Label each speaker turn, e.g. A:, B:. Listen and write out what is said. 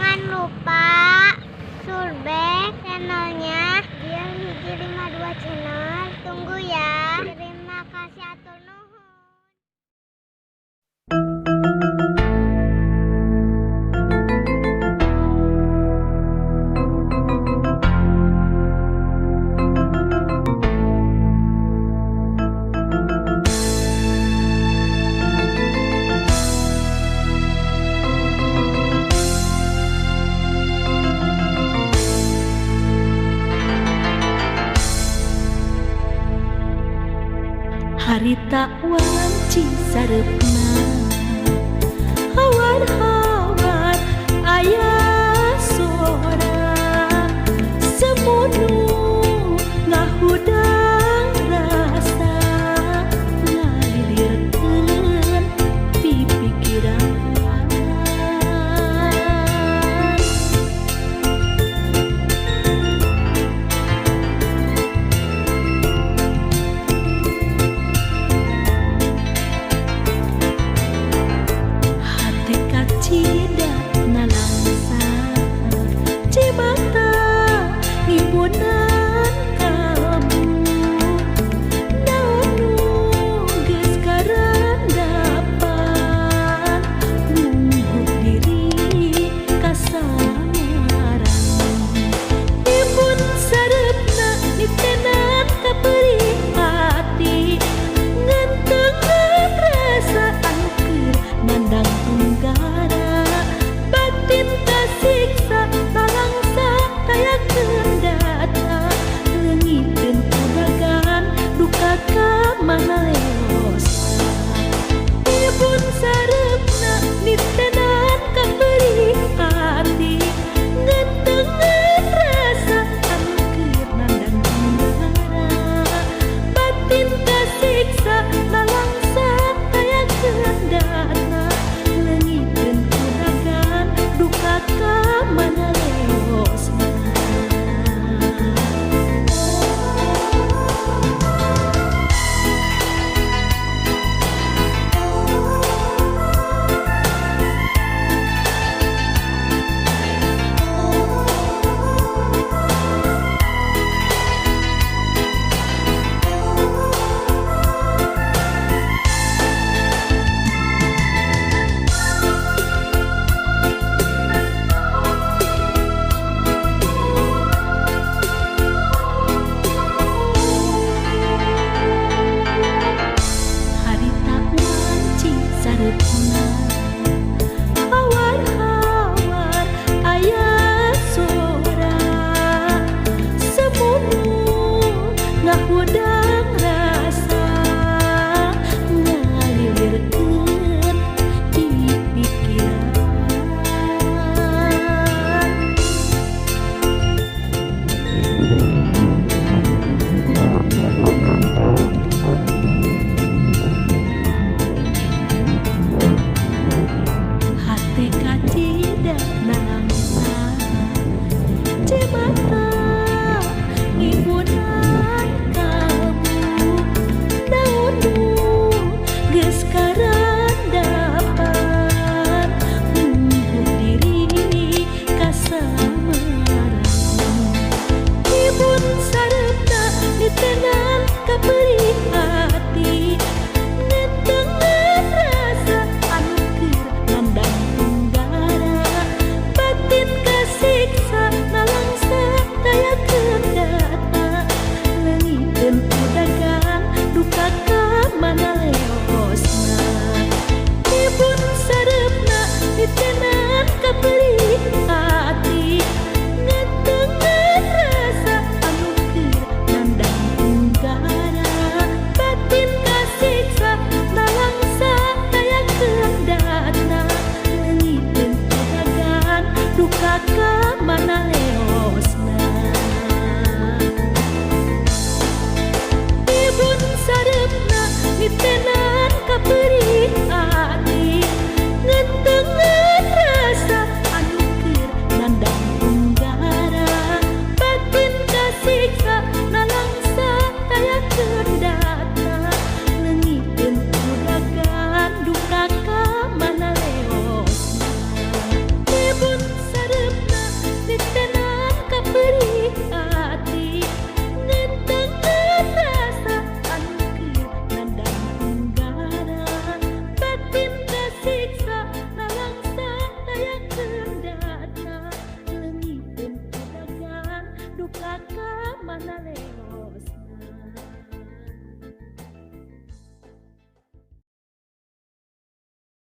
A: Jangan lupa subscribe channelnya Dian Hiji 52 Channel. Tunggu ya. Terima kasih, hatur nuhun.
B: Harita wanci sareupna, hawar-hawar aya sora semu nu ngahudang rasa ngalilirkeun pipikiran. Hate kacida nalangsa, cimata ngimbunan kalbu, naon nu geus karandapan nunggu diri kasamaran. Ibun sareupna nitenan kaperih hati, ngentengan rasa anu keur nandang tunggara, batin kasiksa nalangsa tayakeun dada, leungiteun kudagan duka ka mana leosna. Ibun sareupna nitenan kaperih hati, ngentengan rasa anu keur nandang tunggara, batin kasiksa nalangsa tayakeun dada, leungiteun kudagan duka ka mana leosna. Harita wanci sareupna, hawar-hawar aya sora semu nu ngahudang rasa ngalilirkeun pipikiran. Hate kacida nalangsa, cimata ngimbunan kalbu, naon nu geus karandapan nunggu diri kasamaran. Ibun sareupna nitenan kaperih hati, ngentengan rasa anu keur nandang tunggara, batin Naleta.